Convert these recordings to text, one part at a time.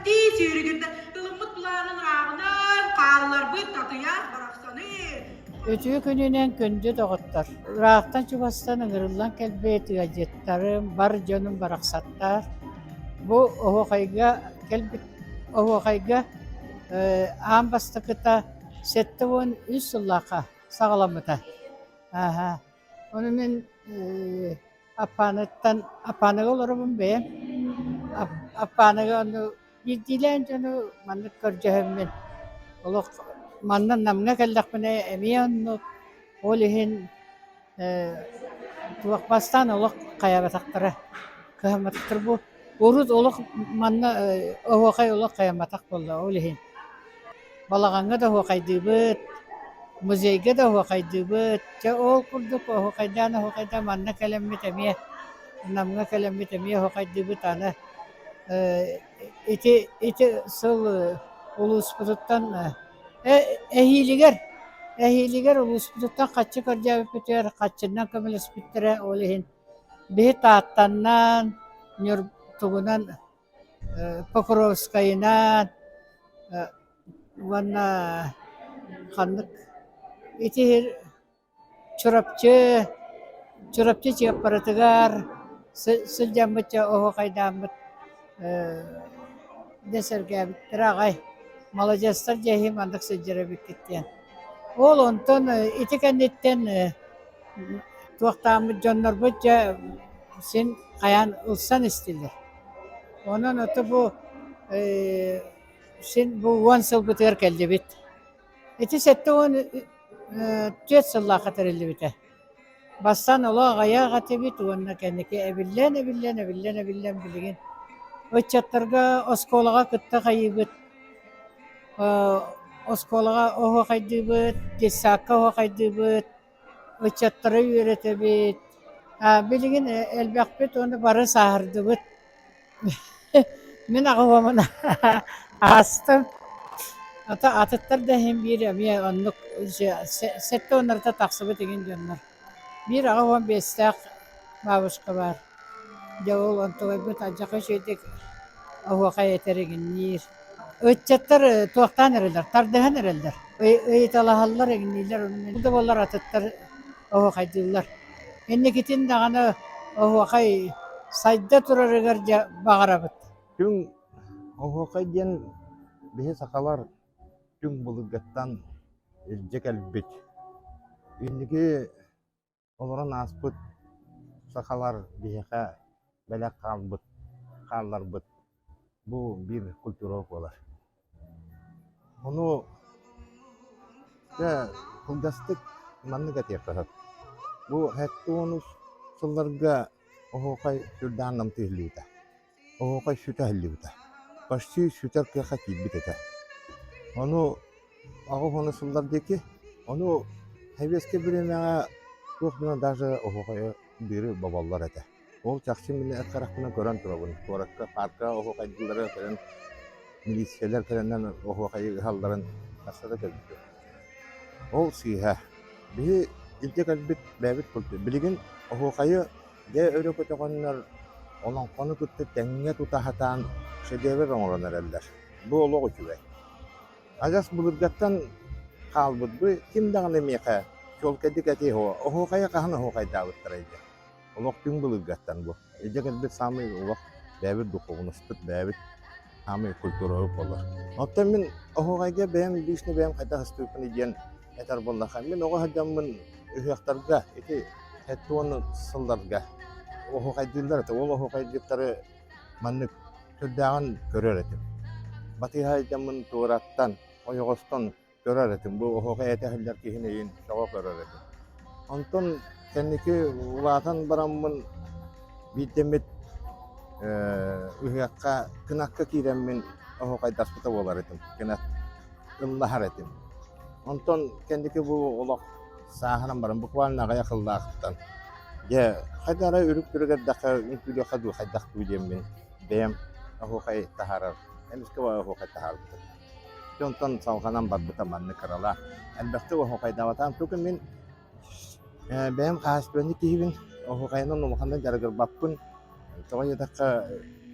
Сүүрэкэлэспэттии сүүрүгүрдэ ылыммыт былаанын ырааҕынан хаалларбыт татыйаас барахсаны. Үтүө күнүнэн күндү доҕоттор! Ыраахтан-чугастан ыҥырыллан кэлбит ыалдьыттарым, бар дьонум барахсаттар. Бу оһуохайга кэлбит оһуохайга аан бастакыта 73 сыллаахха саҕаламмыта. Ааһа. Ону мин Аппааныттан Аппааныга олоробун бэйэм. Аппааныга ону биирдиилээн дьону маннык көрдөһөммүн олох манна Намҥа кэллэхпинэ эмиэ оннук. Ол иһин туох бастаан олох хайаабатахтара, кыһамматахтара. Бу урут олох манна оһуохай олох хайамматах буолла ол иһин. Балаҕаҥҥа да оһуохайдыыбыт, музейга да оһуохайдыыбыт. Дьэ ол курдук оһуохайдаан-оһуохайдаан манна кэлэммит эмиэ Намҥа кэлэммит эмиэ оһуохайдыыбыт. Аны ити ити сыл улууспутуттан эһиилигэр эһиилигэр улууспутуттан хаччы көрдөөбүппүтүгэр хаччынан көмөлөспүттэрэ. Ол иһин биһи Тааттаннан, Ньургугунан Покровскайынан уонна ханнык ити Чурапчы Чурапчы Чыаппаратыгар сылдьаммыт дьэ оһуохайдааммыт дьэ сэргээбиттэрэ аҕай маладьыастар дьэ эһи маннык сылдьар эбиккит диэн. Ол онтон ити кэнниттэн туохтааммыт дьоннорбут дьэ син хайаан ылсан истилэр. Онон ото бу син бу 10 сылбытыгар кэллибит. Ити 74 сыллаахха тэриллибитэ. Бастаан олох аҕыйах этибит уонна кэнники эбиллэн эбиллэн эбиллэн эбиллэн билигин ыччаттарга оскуолаҕа кытта хайыыбыт, оскуолаҕа оһуохайдыыбыт, детсадка оһуохайдыыбыт, ыччаттары үөрэтэбит. Билигин элбэхпит уонна бары сааһырдыбыт. Мин аҕабын аастым. Ата атыттар да иһин биир эмиэ оннук сэттэ уоннарыта тахсыбыт игин дьоннор. Биир 85-тээх бабушка баар. Дьэ ол онтугайбыт алдьархай үчүгэйдик оһуохай этэр игинниир. Ыччаттар туохтаан эрэллэр, тардыһан эрэллэр. Ыйыталаһаллар игиннииллэр. Ол да буоллар атыттар оһуохайдыыллар. Инникитин даҕаны оһуохай сайда турарыгар дьэ баҕарабыт. Түҥ оһуохай диэн биһи сахалар түҥ былыргыттан илдьэ кэлбит. Инники олорон ааспыт сахалар биһиэхэ бэлэх хаалбыт, хаалларбыт бу биир культура буолар. Ону дьэ кылгастык маннык этиэххэ сөп. Бу 73 сылларга оһуохай сүрдээх намтыы иһиллибитэ. Оһуохай сүтэ иһиллибитэ. Почти сүтэр кыахха киирбит этэ. Ону 80 сыллар диэки, ону сэбиэскэй бириэмэҕэ туох гына даже оһуохайы биири боболлор этэ. Ол чахчы мин эт харахпынан көрөн турабын. Куоракка парка оһуохайдыыллара кэлэн милициялар кэлэннэр оһуохайы ыһалларын хаста да көрбүтүм. Ол сыыһа. Биһи илдьэ кэлбит бэйэбит культура. Билигин оһуохайы дьэ өрө көтөҕөннөр олоҥхону кытта тэҥҥэ тута сатаан шедевр оҥорон эрэллэр. Бу олох үчүгэй. Адьас былыргаттан хаалбыт бу ким даҕаны миэхэ чуолкайдык этиэ оһуохайы хаһан оһуохайдаабыттарай диэн. Олох түҥ былыргаттан бу. Илдьэ кэлбит саамай олох бэйэбит духуобунаспыт, бэйэбит саамай культурабыт буолар. Оттон мин оһуохайга бэйэм лично бэйэм хайдах ыстыыппыный диэн этэр буоллахха, мин оҕо сылдьаммын ыһыахтарга ити 70 сылларга оһуохайдыыллар этэ. Ол оһуохайдьыттары маннык сүрдээҕин көрөр этим. Батыһа сылдьаммын туораттан, ойоҕостон көрөр этим. Бу оһуохай этэ сылдьар киһини өйүн сөҕө көрөр этим. Онтон кэнники улаатан бараммын биирдэммит ыһыахха кынакка киирэммин оһуохайдаспыта буолар этим. Кынат ыллаһар этим. Онтон кэнники бу олох сааһыран баран буквально аҕыйах ыллаахтан дьэ хайдах эрэ үрүк түрүк эрдэххэ үҥкүүлүөххэ дуу хайдах дуу диэммин бэйэм оһуохай таһаарар эмискэ оһуохай таһаарбытым. Дьэ онтон салҕанан барбыта маннык кыралаах. Элбэхтик оһуохайдаабатаҕым. Только мин бэйэм хаһаайыстыбанньык киһибин, оһуохайынан улаханнык дьарыгырбаппын. Тоҕо диэтэххэ,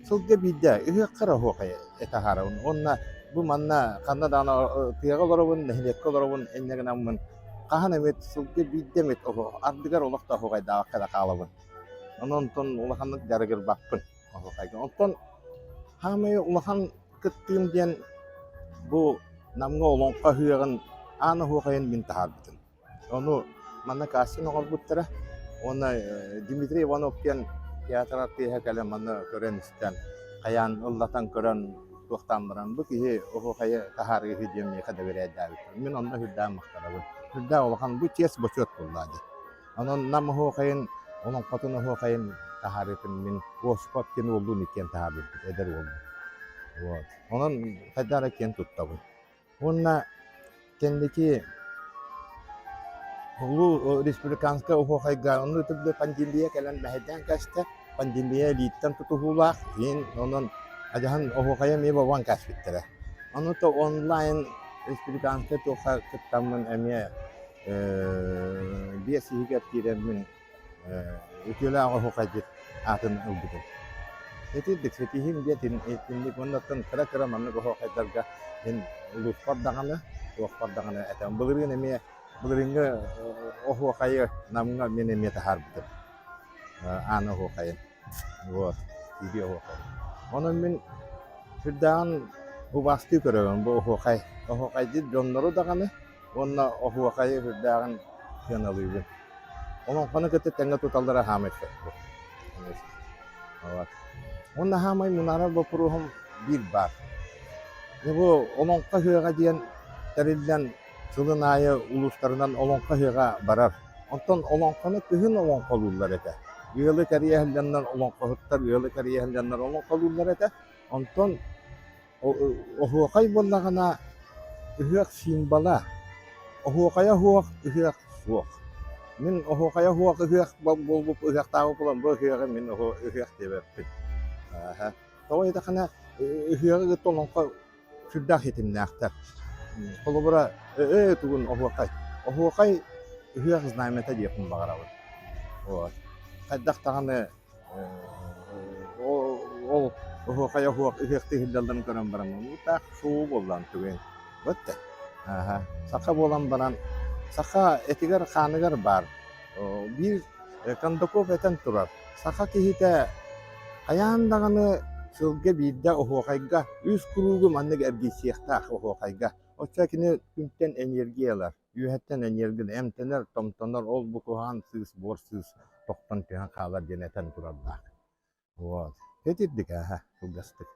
сылга биирдэ ыһыахха эрэ оһуохай. этэ аһарабын. Уонна бу манна ханна даҕаны тыаҕа олоробун, нэһилиэккэ олоробун, инньэ гынаммын хаһан эмит сылга биирдэ эмит ардыгар олох да оһуохайдаабакка да хаалабын. Онон онтон улаханнык дьарыгырбаппын оһуохайга. Онтон хаамай улахан кыттыым диэн бу Намҥа олоҥхо ыһыаҕын аан оһуохайын мин таһаарбытым. Ону манна кастинг оҥорбуттара уонна Дмитрий Иванов диэн театр артыыһа кэлэн манна көрөн-истэн, хайаан ыллатан көрөн туохтаан баран бу киһи оһуохайы таһаарыыһы диэн миэхэ дэбэрээдээбиттэр. Мин онно сүрдээх махтанабын. Сүрдээх улахан бу чиэс бочуот буолла дии. Онон Нам оһуохайын, олоҥхотун оһуохайын таһаарыытын мин Осипов диэн уоллуун иккиэн таһаарбыппыт, эдэр уолбут. Вот. Онон хайдах эрэ киэн туттабын. Уонна кэнники улуу республиканскай оһуохайга онно ытырды пандемия кэлэн мэһэйдээн кээстэ. Пандемия илииттэн тутуһуулаах, иин онон адьаһын оһуохайа эмиэ бобон кээспиттэрэ. Ону то онлайн республиканскай туохха кыттаммын эмиэ 5 иһигэр киирэммин үтүөлээх оһуохайдьыт аатын ылбытым. Итирдик ситиһиим диэтин итинник уоннаттан кыра-кыра маннык оһуохайдарга мин улууспар даҕаны, туохпар даҕаны этэн былырыын эмиэ былырыыҥҥы оһуохайы Намҥа мин эмиэ таһаарбытым. Аан оһуохайын. Вот, киирии оһуохай. Онон мин сүрдээҕин убаастыы көрөбүн бу оһуохай. Оһуохайдыыр дьоннору даҕаны уонна оһуохайы сүрдээҕин сыаналыыбын. Олоҥхону кытта тэҥҥэ туталлара хаамай сөп бу. Вот. Уонна хаамай мунаарар боппуруоһум биир баар. Дьэ бу Олоҥхо ыһыаҕа диэн тэриллэн сылын аайы улуустарынан Олоҥхо ыһыаҕа барар. Онтон олоҥхону кыһын олоҥхолууллар этэ. Ыалы кэрийэ сылдьаннар олоҥхоһуттар ыалы кэрийэ сылдьаннар олоҥхолууллар этэ. Онтон Оһуохай буоллаҕына ыһыах символа. Оһуохайа суох ыһыах суох. Мин оһуохайа суох ыһыах буолбуп ыһыахтаабыт буолан бу ыһыаҕы мин ыһыах диэбэппин. Тоҕо диэтэххинэ ыһыаҕы кытта олоҥхо сүрдээх ситимнээхтэр. Холобура ээ тугун оһуохай. Оһуохай ыһыах знамята диэхпин баҕарабын. Вот. Хайдах даҕаны Ол оһуохай оһуох ыһыахтыы сылдьалларын көрөн баран таах шоу буоллаҕым түгэн. Бытта. Аха. Саха буолан баран саха этигэр-хааныгар баар. Биир Кондаков этэн турар. Саха киһитэ хайаан даҕаны сылга биирдэ оһуохайга үс куруугу маннык эргийсиэхтээх оһуохайга. Оччо кини күнтэн энергия ылар. Үөһэттэн эньиэргин эмтэнэр, томтонор, ол-бу куһаҕан сыыс, буор сыыс тохтон түһэн хаалар диэн этэн турардаах. Вот. Итирдик ааһа кылгастык.